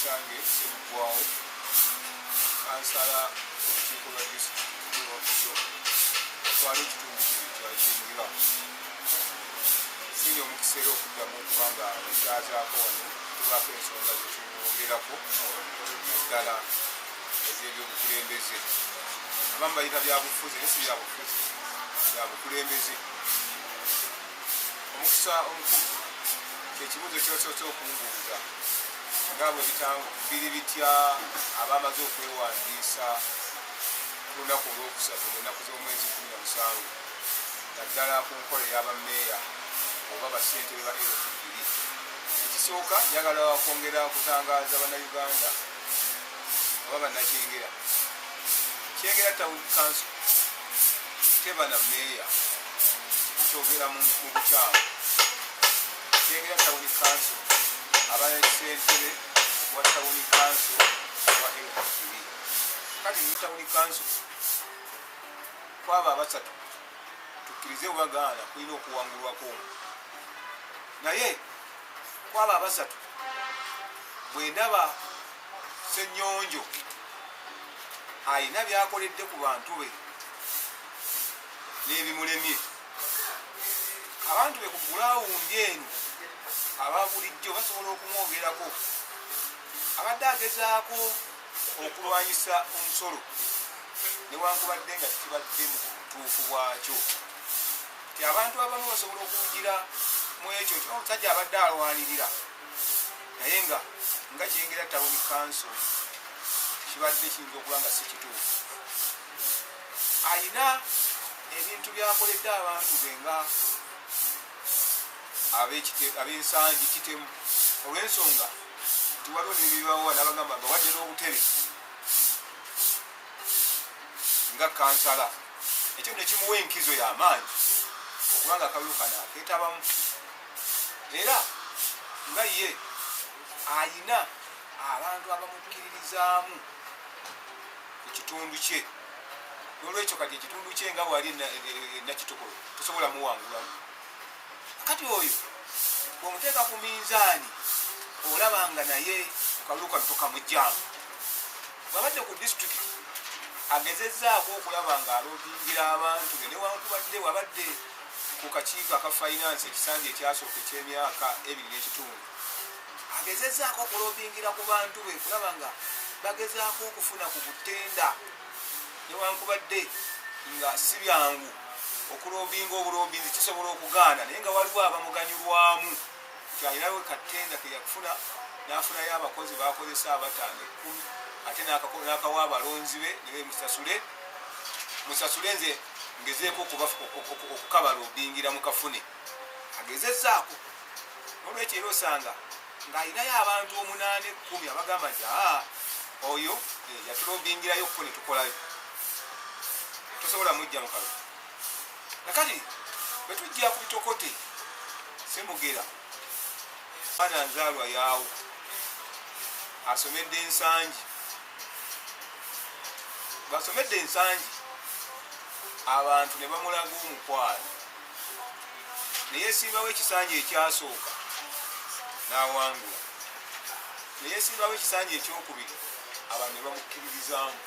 Kisange Ssebuggwawo, kansala ku lukiiko lwa disitulikiti lwa Wakiso, atwala ekitundu kino ekya Kyengera. Nfunye omukisa era okuddamu okuba nga nkyazaako wano, tubaako ensonga zetwogerako, naddala ez'ebyobukulembeze. Abamu bayita byabufuzi, naye si byabufuzi, byabukulembeze. Omukisa omukulu kyekibuuzo kyosoose okumbuuza, nga bwe biri bitya abamaze okwewandiisa ku lunaku olwokusatu ennaku z'omwezi 17, naddala ku nkola ey'abammeeya oba bassentebe ba LC3. Ekisooka, njagala kwongera kutangaaza Bannayuganda oba Bannakyengera, Kyengera Town Council teba na mmeeya. Tukyogera mu bukyamu. Kyengera Town Council aba ssentebe wa Town Council wa LC3. Kati mu Town Council kwaba abasatu, tukkirize bwebagaana, kulina okuwangulwako omu. Naye kwaba abasatu, bwe ndaba Ssenyonjo ayina byakoledde ku bantu be n'ebimulemye, abantu be ku ground eno aba bulijjo basobola okumwogerako. Abadde agezaako okulwanyisa omusolo, newankubadde nga tekibadde mu butuufu bwakyo, ti abantu abamu basobola okuwugira mu ekyo nti omusajja abadde alwanirira, naye nga Kyengera Town Council kibadde kiyinza okuba nga si kituufu. Ayina ebintu byakoledde abantu be nga ab'Ensangi Kitemu, olw'ensonga nti waliwo nebibawa n'abagamba bawadde n'obutebe nga kansala. Ekyo nekimuwa enkizo y'amaanyi okubanga akalulu kano akeetabamu. Era nga ye ayina abantu abamukkiririzaamu ku kitundu kye, nolwekyo kati ekitundu kye nga bwali Nakitokolo tosobola muwangulamu. Kati oyo bwomuteeka ku minzaani, olaba nga naye kukalulu kano tokamugjamu. Bwabadde ku disitulikiti, agezezzaako okulaba nga alobbyingira abantu be, newankubadde wabadde ku kakiiko aka finance ekisanja ekyasooka ekyemyaka 2.5, agezezzaako okulobbyingira ku bantu be kulaba nga bagezaako okufuna ku butenda, newankubadde nga si byangu okulobbyinga. Obulobbinzi kisobola okugaana, naye nga waliwo abamuganyulwamu nti alinawo katenda keyakufuna, n'afunayo abakozi bakozesa abataano 10, ate n'akawa abalonzi be nebe musasule, musasule, nze ngezeeko okukabalobbingira mukafune. Agezezzaako. Olwekyo era osanga ng'alinayo abantu omunaana, 10 abagamba nti aa oyo yatulobbingirayo ko ne tukolayo, tosobola mujja mu kalulu. Nakati bwe tujja ku bitokote, Semugera mwana nzaalwa yaawo, asomedde Ensangi. Basomedde Ensangi, abantu ne bamulaga omukwano, neyesimbawo ekisanja ekyasooka n'awangula, neyesimbawo ekisanja ekyokubiri, abantu ne bamukkiririzaamu.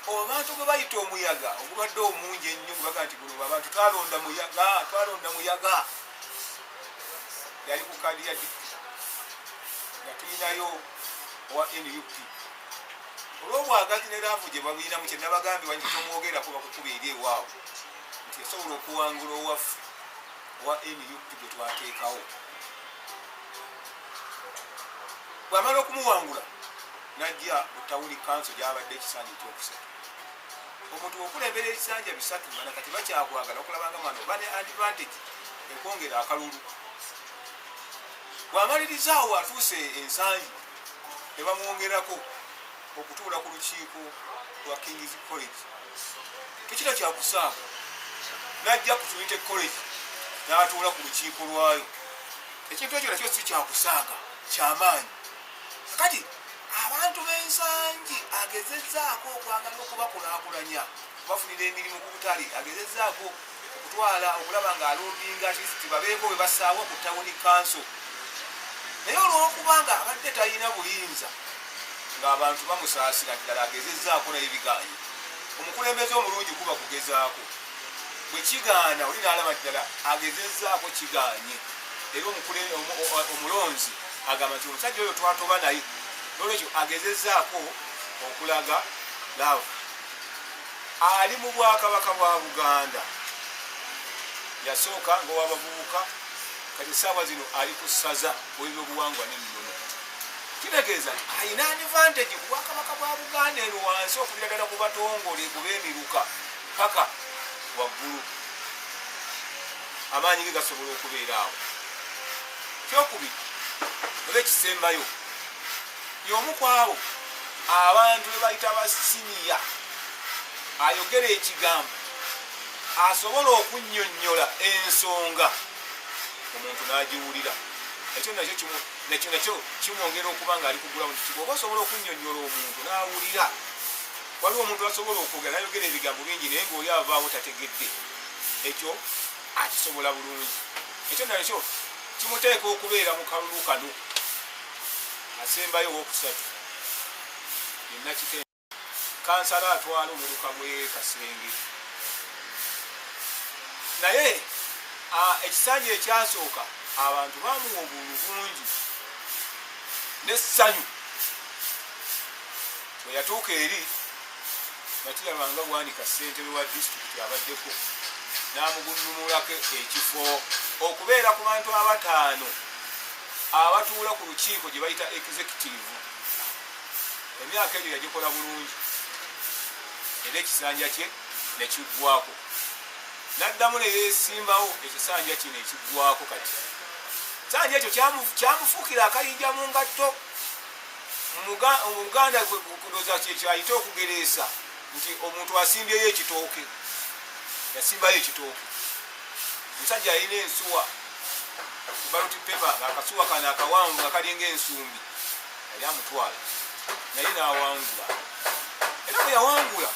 Abantu bwe bayita omuyaga ogubadde omungi ennyo, gwebaga nti guno abantu twalonda muyaga, twalonda muyaga, yali ku kaadi ya DP, nga tulinayo owa NUP. Olw'obwagazi ne love gye babuyinamu, kye nabagambye nti tomwogerako bakukuba eri ewaabwe, nti yasobola okuwangula owaffe owa NUP gwe twateekawo. Bw'amala okumuwangula, najja mu town council gyabadde ekisanja ekyokusatu. Omuntu okulembera ebisanja 3 nga nakati bakyakwagala, okulabanga mwana oba ne advantage ekwongera akalulu. Bw'amalirizaawo, atuuse Ensangi, ne bamwongerako okutuula ku lukiiko lwa Kings College. Tekira kyakusaaga, najja ku Trinity College n'atuula ku lukiiko lwayo. Ekintu ekyo nakyo si kyakusaaga, kyamaanyi. Kati abantu b'Ensangi agezezzaako okwagala okubakulaakulanya, bafunira emirimu ku butale, agezezzaako okutwala okulaba nga alobbinga at least babeeko bwe bassaawo ku town council. Naye olw'okubanga abadde talina buyinza, ng'abantu bamusaasira ddala agezezzaako naye bigaanye. Omukulembeze omulungi kuba kugezaako, bwe kigaana oli n'alaba ddala agezezzaako kigaanye, era omulonzi agamba nti omusajja oyo twatoba naye, n'olwekyo agezezzaako okulaga laavu. Ali mu bwakabaka bwa Buganda, yasooka ng'owabavubuka, kati essaawa zino ali ku ssaza w'ebyobuwangwa n'ennono. Kitegeeza nti alina advantage ku bwakabaka bwa Buganda eno wansi, okubira ddala ku batongole, ku b'emiruka paka waggulu. Amaanyi ge gasobola okubeera awo. Kyokubiri oba ekisembayo, y'omu ku abo abantu be bayita basiniya, ayogera ekigambo asobola okunnyonnyola ensonga omuntu n'agiwulira. Ekyo nakyo kimwongera okuba nga ali kugula muntu. Oba osobola okunnyonnyola omuntu n'awulira. Waliwo omuntu asobola okwogera n'ayogera ebigambo bingi naye ng'oli avaawo tategedde. Ekyo akisobola bulungi. Ekyo nakyo kimuteeka okubeera mu kalulu kano. Asembayo owokusatu ye Nakitende, kansala atwala omuluka gw'e Kasenge. Naye ekisanja ekyasooka abantu bamuwa obululu bungi n'essanyu. Bwe yatuuka eri Matia Lwanga Bwanika, ssentebe wa disitulikiti abaddeko, n'amugunnumulako ekifo okubeera ku bantu abataano abatuula ku lukiiko gye bayita executive. Emyaka egyo yagikola bulungi era ekisanja kye ne kiggwako, n'addamu ne yeesimbawo ekisanja kino ekiggwako. Kati kisanja ekyo kyamufuukira akayinja mu ngatto. Mu Buganda kudoza kyayita okugereesa nti omuntu asimbyeyo ekitooke, yasimbayo ekitooke. Omusajja alina ensuwa, ballot paper, ng'akasuwa kano akawanvu nga kalinga ensumbi, yali amutwala naye n'awangula. Era bwe yawangula,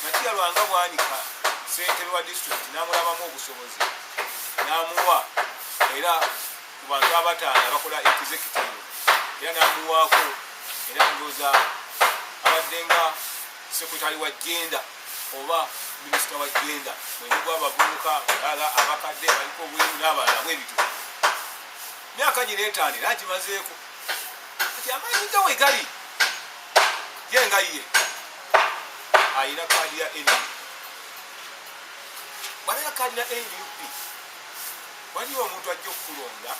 Matia Lwanga Bwanika ssentebe wa disitulikiti n'amulabamu obusobozi n'amuwa era ku bantu abataano abakola executive, era n'amuwaako, era ndowooza abadde nga secretary wa gender oba minisita wa gender, mwezi gw'abavubuka, balala abakadde baliko obulemu n'abalala bwe bityo. Myaka gino 5 era agimazeeko. Kati amaanyi ge we gali ye nga ye alina kaadi ya NUP. Bw'abeera kaadi ya NUP, waliwo omuntu ajja okukulonda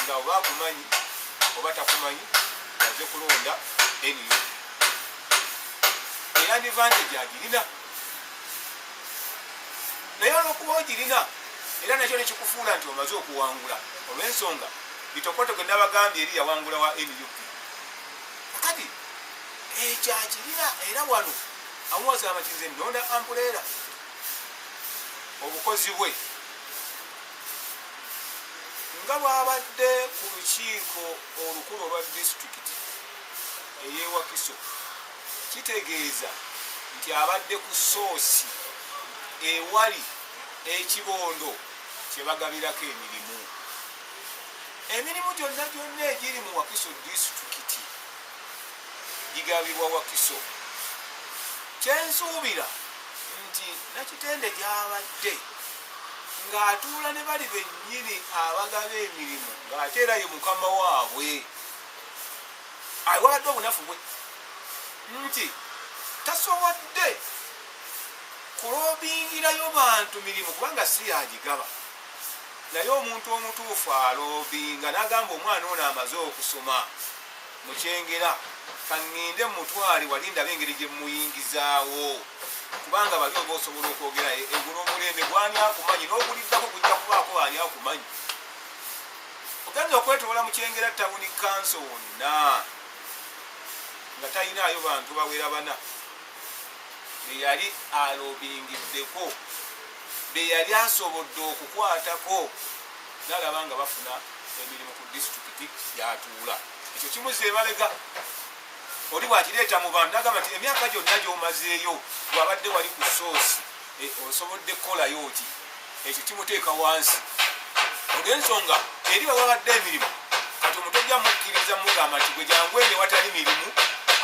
nga oba akumanyi oba takumanyi, aze kulonda NUP. Era advantage agirina, naye olwokuba ogirina era nakyo nekikufuula nti omaze okuwangula, olw'ensonga Bitokwato gwe nabagambye eri yawangula wa NUP. Kakati ekyo akirina, era wano amuwazamba nti nze nnonda umbrella. Obukozi bwe nga bw'abadde ku lukiiko olukulu olwa disitulikiti ey'ewakiso, kitegeeza nti abadde ku source ewali ekibondo kye bagabirako emirimu. Emirimu gyonna gyonna egiri mu Wakiso disitulikiti gigabibwa Wakiso. Kyensuubira nti Nakitende gy'abadde ng'atuula ne bali bennyini abagaba emirimu, ng'ate era ye mukama waabwe, wabadde obunafu bwe nti tasobodde kulobingirayo bantu mirimu kubanga si yagigaba. Naye omuntu omutuufu alobinga n'agamba omwana ono amaze okusoma mukyengera, kaŋŋende mutwale wali ndaba engeri gye muyingizaawo, kubanga bali oba osobola okwogera eguno omulembe gwani akumanyi n'oguliddako gujja kubaako ani akumanyi. Ogenza okwetoola Mukyengera town council wonna nga talinaayo bantu bawera bana be yali alobingiddeko, be yali asobodde okukwatako n'alaba nga bafuna emirimu ku disitulikiti gy'atuula. Ekyo kimuzza emabega. Oli bw'akireeta mu bantu n'agamba nti emyaka gyonna gy'omazeeyo bw'abadde wali ku source, osoboldde kukolayo oti, ekyo kimuteeka wansi olw'ensonga Eri wewabadde emirimu, kati omuntu ojja mukkiriza mugamba nti gwe jangu eri watali mirimu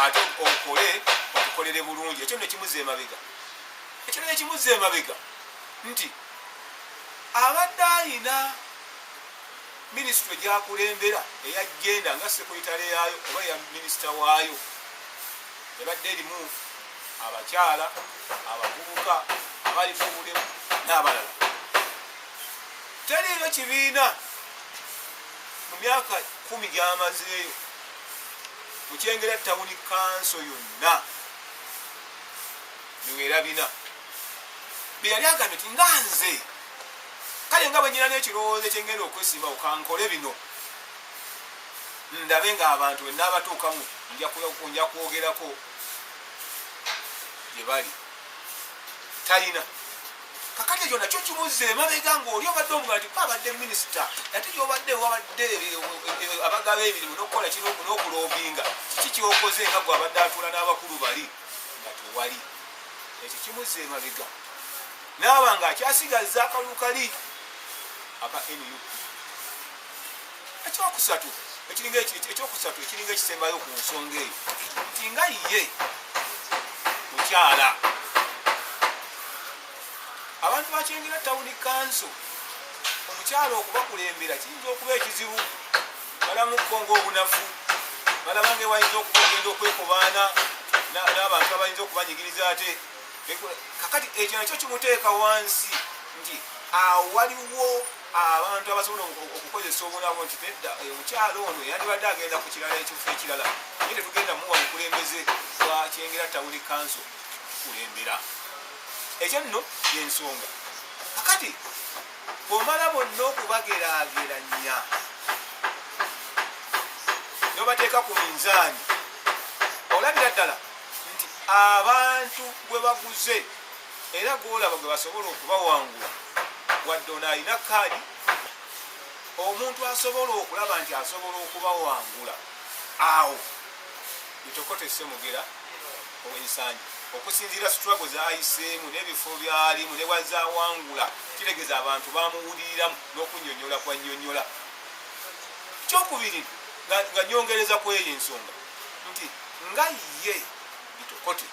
ate okole otukolere bulungi. Ekyo nno kimuzza emabega. Ekirala ekimuzza emabega nti abadde ayina minisitule gyakulembera eya genda nga sekuritale yaayo oba eya minisita waayo ebadde erimu abakyala, abavubuka, abaliko obulemu n'abalala. Teriiyo kibiina mu myaka 10 gy'amazeeyo mu Kyengera Tawuni Kanso yonna biwera 4 bye yali agambye nti nga nze kale nga bwe nnyina n'ekirowoozo ekyengenda okwesimbawo kankole bino ndabe ng'abantu bwe nnaabatuukamu nja kwogerako gye bali. Talina. Kakati ekyo nakyo kimuzza emabega ng'oli obadde omugamba nti abadde minisita ate gy'obadde wabadde abagaba emirimu n'okukola kino n'okuloobinga, kiki ky'okoze nga gwe abadde atuula n'abakulu bali nga tewali. Ekyo kimuzza emabega n'aba ng'akyasigazza akalulu kali aka NUP. Ekyokusatu ekiringa ekisembayo ku nsonga eyo nti nga ye mukyala, abantu ba Kyengera Tawuni Kanso omukyala okubakulembera kiyinza okuba ekizibu. Balamukko ng'obunafu, balaba nga wayinza okuba ogenda okwekobaana n'abantu abayinza okubanyigiriza ate kakati ekyo nakyo kimuteeka wansi nti awo waliwo abantu abasobola okukozesa obunafu nti nedda omukyala ono yandibadde agenda ku kirala ekifo ekirala, naye tetugenda muwa bukulembeze bwa Kyengera Tawuni Kanso kukulembera. Ekyo nno y'ensonga. Kakati bw'omala bonna okubageraageranya n'obateeka ku minzaani, olabira ddala nti abantu gwe baguze era gw'olaba gwe basobola okubawangula, wadde ono alina kaadi, omuntu asobola okulaba nti asobola okubawangula awo Bitokote Ssemugera ow'Ensangi okusinziira struggle z'ayiseemu n'ebifo by'alimu ne bw'azaawangula, kitegeeza abantu bamuwuliriramu n'okunnyonnyola kw'annyonnyola. Ekyokubiri nga nyongereza ku eyo ensonga nti nga ye Bitokote